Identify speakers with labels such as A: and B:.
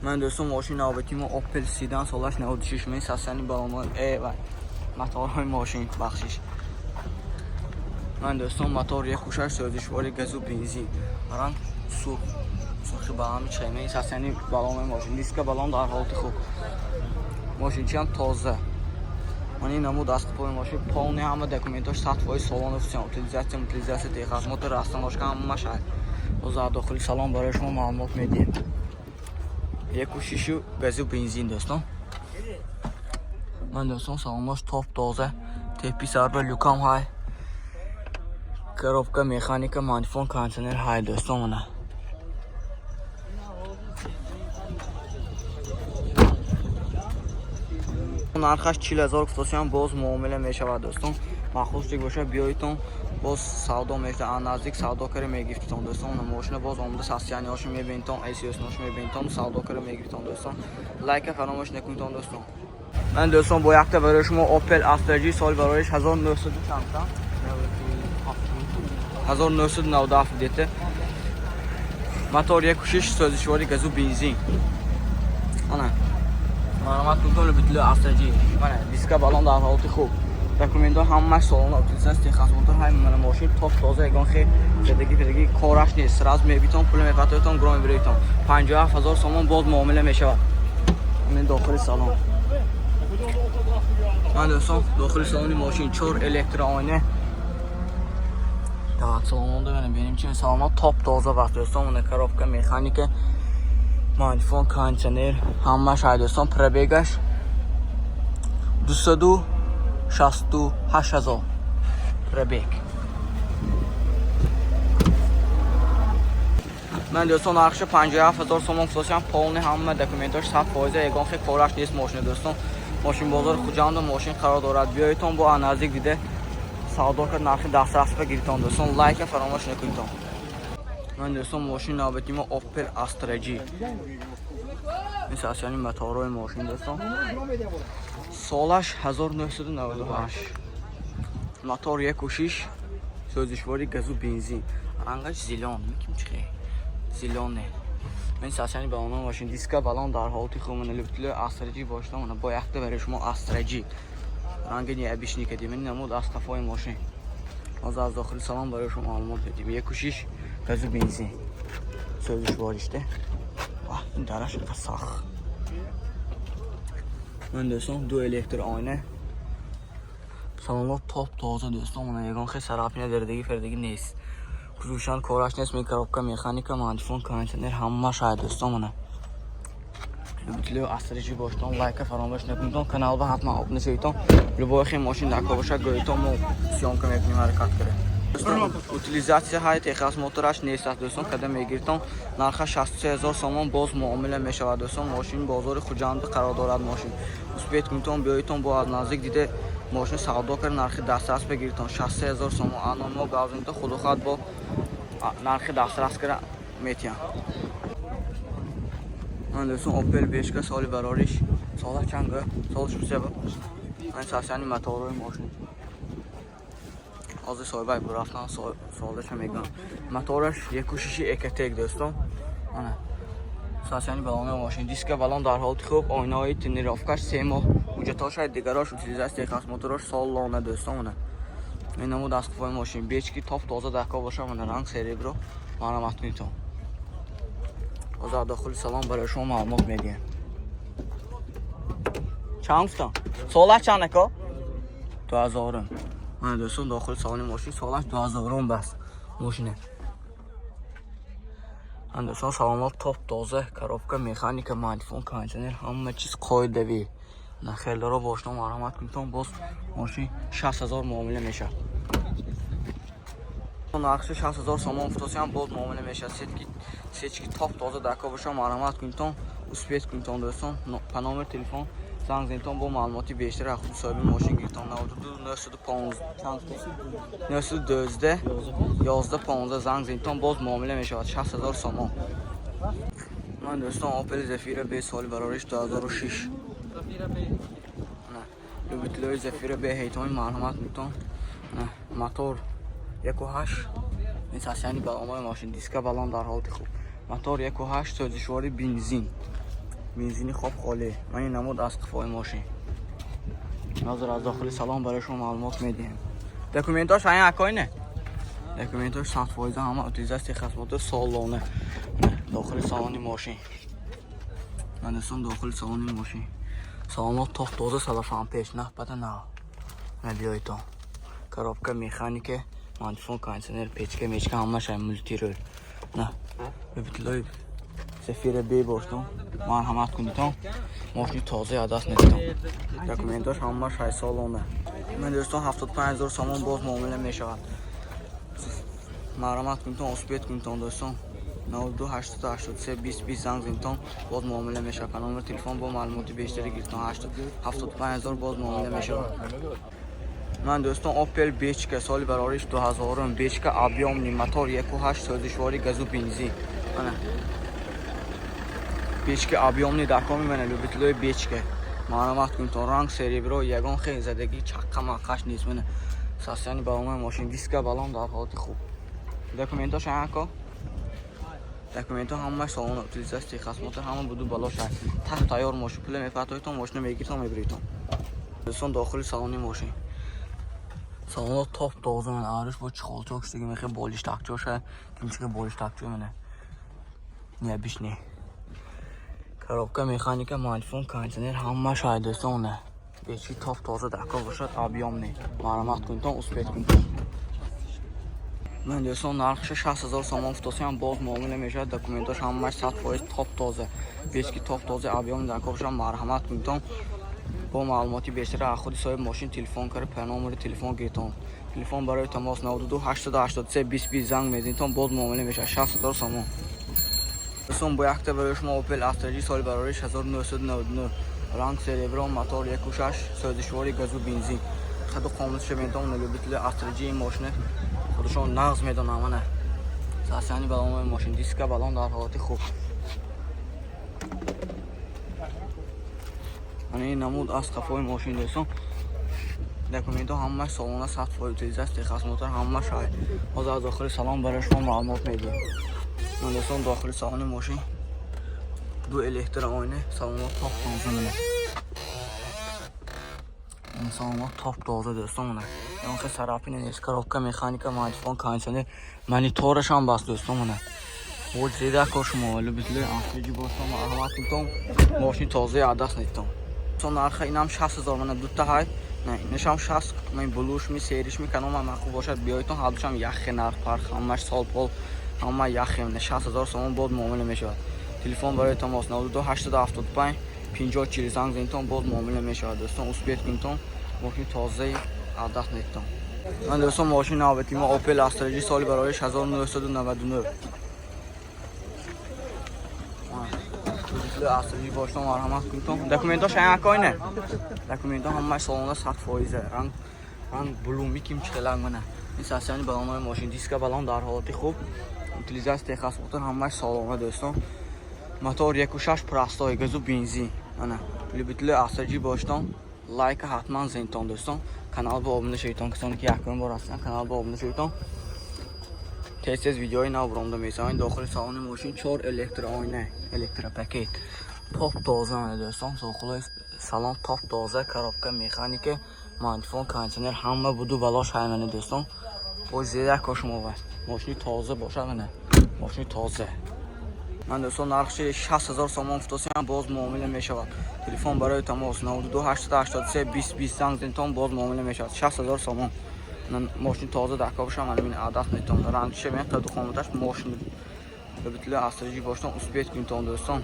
A: Ман, дӯстон, мошин навбати мо Opel Sedan, солаш 96, мен состояни балоно вай моторҳои мошин, бахшиш. Ман, дӯстон, мотор 1,6, сӯзишвори газу бензин, ранг сурх, сурхи балами чайме. Состояни балонои мошин, диска балон дар ҳолати хуб, мошинчиам тоза. Ман ин намуд дастпои мошин, полный ҳама документош 100% салон официал, утилизация, техосмотр, растаможка ҳамаш ҳай. Боз аз дохили салон барои шумо маълумот медиҳем. 1,6-у газу бензин, дӯстон. Ман, дӯстон, салонош топ тоза, тепи сарба люкам ҳай, коробка механика, магнитофон, кондиционер ҳай, дӯстон, мана. Нархаш 40 000 гуфтосиам, боз муомила мешавад, дӯстон. Махсусик боша, биёитон, боз савдо мешавад, наздик савдо кара мегирифтон, дӯстон. Мошина боз омода, состояниҳошо мебинитон, эсиосношо мебинитон, савдо кара мегирифтон, дӯстон. Лайка фаромӯш накунитон, дӯстон. Ман, дӯстон, бо якта барои шумо Opel Astra G, соли бароиш 1900 чанд? 1997 дете. Мотор 1,6, сӯзишвори газу бензин. Ана. Марҳамат кунтон, любители Astra G. Мана, диска балон дар ҳолати хуб. Документҳо ҳамаш салона, утилизация, техосмотр ҳай. Мана, мошин топ тоза, ягон хе федаги федаги кораш нест. Сразу мебитон, пул мепатоятон, гро мебироитон. 57 000 сомон, боз муомила мешавад. Ин дохили салон. Ман, дӯстон, дохили салони мошин чор электроойна. Так, салононда бинем, бинем чи салонҳо топ тоза васт, дӯстон. Мана, коробка механика, магнитофон, кондиционер ҳамаш ҳай, дӯстон. Пробегаш 268 000 пробег. Ман, дӯстон, нархша 57 000 сомон фурӯшам, полный ҳама документош 100%, ягон хел кораш нест мошина, дӯстон. Мошин бозори Хуҷанду мошин қарор дорад. Биёитон, бо наздик дида савдо кард, нархи дастрас бигиритон, дӯстон. Лайка фаромӯш накунитон. Ман, дӯстон, мошин навбати мо Opel Astra G. Ин состояни моторҳои мошин, дӯстон. Солаш 1998. Мотор 1,6, сӯзишвори газу бензин. Рангаш зелён, меким чихе? Зелёне. Мен состояни балони мошин, диска балон дар ҳолати хуб, мана, любители Astra G бошдам, мана, бо якта барои шумо Astra G. Ранги необычный кадим, ин намуд аз қафои мошин. Ҳозир аз дохили салон барои шумо маълумот медиҳем. 1,6 газу бензин. Сӯзишвориште. Ваҳ, ин дараш инқадр сахт. Ман, дӯстон, ду электроойна. Салонҳо топ тоза, дӯстон, мана, ягон хел царапина, дердаги фердаги нест. Хусусан кораш нест, мен коробка механика, магнитофон, кондиционер ҳамаш ҳай, дӯстон, мана. Любители Astra G боштон, лайка фаромӯш накунитон, каналба ҳатман обуна шавитон. Любой хел мошин дар кор бошад, гӯитон, мо съёмка мекунем, ҳаракат кунем. Дӯстон, утилизация ҳай, техосмотраш нест аст, дӯстон, када мегиритон. Нарха 63 000 сомон, боз муомила мешавад, дӯстон. Мошин бозори Хуҷанд қарор дорад мошин. Успеть кунитон, биёитон, бо аз наздик дида мошин савдо кард, нархи дастрас бигиритон. 63 000 сомон. Ано мо гавзинто худухат бо нархи дастрас кара метиҳам. Ман, дӯстон, Opel Бешка, соли барориш сола чанд гӯ? Солаш бисеба. Ман состояни моторҳои мошин. Ҳозир соҳибай бурафтан, солаша мегӯям. Мотораш 1,6 Ecotec, дӯстон. Ана. Состояни балони мошин, диска балон дар ҳолати хуб, оинаҳои тонировкаш 3 моҳ, ҳуҷҷатҳош дигарош, утилизация, техосмотрош солона, дӯстон, мана. Ин намуд аз қафои мошин. Бечки топ тоза дар кор боша, мана, ранг серебро, марҳамат кунитон. Ҳозир дохили салон барои шумо маълумот медиҳем. Чанд гуфтам? Солаш чанд, ако? 2000-ум. Мана, дӯстон, дохили салони мошин, солаш 2000-ум бас мошине. Ман, дӯстон, салонҳо топ тоза, коробка механика, магнитофон, кондиционер, ҳама чиз қоидавӣ. На хелдаро бошно, марҳамат кунитон, боз мошин 60 000 муомила мешавад. Нархши 60 000 сомон футосиам, боз муомила мешавад. Сетки сечки топ тоза дар кор боша, марҳамат кунитон, успеть кунитон, дӯстон. По номер телефон занг занитон, бо маълумоти бештар аз худи соҳиби мошин гиритон. 92 915 чанд? 912 11 15 занг занитон, боз муомила мешавад. 60 000 сомон. Ман, дӯстон, Opel Zafira B, соли барориш 2006. Любителои Zafira B ҳейтони, марҳамат кунитон. Мотор 1,8, ин состояни балонҳои мошин, диска балон дар ҳолати хуб. Мотор 1,8, сӯзишвори бензин. Бензини хоб холӣ. Ман ин намуд аз қифои мошин. Ҳозир аз дохили салон барои шумо маълумот медиҳем. Документош ҳаян, акой, не? Документош 100%, ҳама утилизация, техосмотр солона. Дохили салони мошин. Ман, дӯстон, дохили салони мошин. Салонҳо топ тоза, салафан пеш, нахпата нав. На, биёйтон. Коробка механика, магнитофон, кондиционер, печка, мечка ҳамаш ай, мультируль. На. Любителои Зефира бе боштон. Марҳамат кунитон. Мошини тоза аз даст недитон. Документош ҳамаш ай, солона. Ман, дӯстон, 75 000 сомон, боз муомила мешавад. Марҳамат кунитон, успеть кунитон, дӯстон. 92 883 20 20 занг зинтон, боз муомила мешавад. По номери телефон бо маълумоти бештари гирифтон. 75 000, боз муомила мешавад. Ман, дӯстон, Opel Бечка, соли барориш 2000, Бечка объёмный, мотор 1.8, сӯзишворӣ газу бензин. Ана. Бечка объёмный дакоми мана, любителои Бечка. Марҳамат кунитон, ранг серебро, ягон хел задагӣ, чаққа маққаш нест. Мана состояние балонои мошин, диска балон дар ҳолати хуб. Документош ако? Документҳо ҳамааш салон, утилизация, техосмотр ҳама буду балош ҳаст. Тах тайёр мошин, пула мепартоитон, мошина мегиртон, мебиритон. Дӯстон, дохили салони мошин. Салонҳо топ тоза, мана ариш бо чехолчок шудаги, мехе болиштакчоша, кимчике болиштакчо, мана. Необычный. Коробка механика, магнитофон, кондиционер ҳамааш ҳаст, дӯстон. Бечи топ тоза дако бошад, объёмный. Марҳамат кунитон, успеть кунитон. Ман, дӯстон, нархша 60 000 сомон футосиам, боз муомила мешавад. Документош ҳамааш 100% топ тоза. Бечки топ тоза объёмный дако бошад, марҳамат кунитон. Бо маълумоти бештар аз худи соҳиби мошин телефон карда, по номери телефон гиритон. Телефон барои тамос 92 883 20 20 занг мезанитон, боз муомила мешавад. 60 000 сомон. Дӯстон, бо якта барои шумо Opel Astra J, соли барориш 1999, ранг серебро, мотор 1.6, сӯзишвори газу бензин. Қаду қоматша ментон, любители Astra J мошина худашон нағз медонам. Ана состояние балонои мошин, диска балон дар ҳолати хуб. Ана ин намуд аз қафои мошин, дӯстон. Документҳо ҳамааш солона, 100%, утилизация, техосмотр ҳамааш ҳай. Ҳозир аз дохили салон барои шумо маълумот медиҳем. Ман, дӯстон, дохили салони мошин, ду электрооина, салонҳо топ тоза, мана. Салонҳо топ тоза, дӯстон, мана. Ягон хел царапина нест. Коробка механика, магнитофон, кондиционер, мониторашам баст, дӯстон, мана. Боз зеда кор шумо любители Astra J бошам, марҳамат кунтон, мошини тозаи аз даст недитон. Дӯстон, нарха инам 60 000, мана дута ҳай. На, инашам 60, ман булушми, серишми, канома махуб бошад, биёйтон, ҳардушам яхе нарх фарқ, ҳамаш сол пол ҳама яхе, 60 000 сомон, боз муомила мешавад. Телефон барои тамос 92 875 50 40 занг занитон, боз муомила мешавад, дӯстон, успеть кунитон, мошини тозаи аз даст недитон. Ман, дӯстон, мошини навбати мо Opel Astra J, соли бароиш 1999. Astra J бошто, марҳамат кунитон. Документош ҳаян, акой, не? Документҳо ҳамааш солона, 100%, ранг блуми ким чихелак, мана. Ин состояние балонои мошин, диска балон дар ҳолати хуб, утилизация, техосмотр ҳамааш солона, дӯстон. Мотор 1.6 простой, газу бензин. Ана, любители Astra J боштон, лайка ҳатман зентон, дӯстон. Канал ба обуна шавитон, касоне ки якум бор ҳастанд, канал ба обуна шавитон. Тез тез видеои нав баромада месавем. Дохили салони мошин чор электрооина, электропакет. Топ тоза, мана, дӯстон, дохили салон топ тоза, коробка механика, магнитофон, кондиционер ҳама буду балош ҳай, мана, дӯстон. Боз зеда ко шумо ва мошини тоза бошад, мана. Мошини тоза. Ман, дӯстон, нархши 60 000 сомон футосиам, боз муомила мешавад. Телефон барои тамос 92 883 20 20 занг зинтон, боз муомила мешавад. 60 000 сомон. Мошини тоза дака бошам, мана мин адас метон. Рангша мен қаду қоматаш мошин. Любители Astra J боштон, успеть кунитон, дӯстон.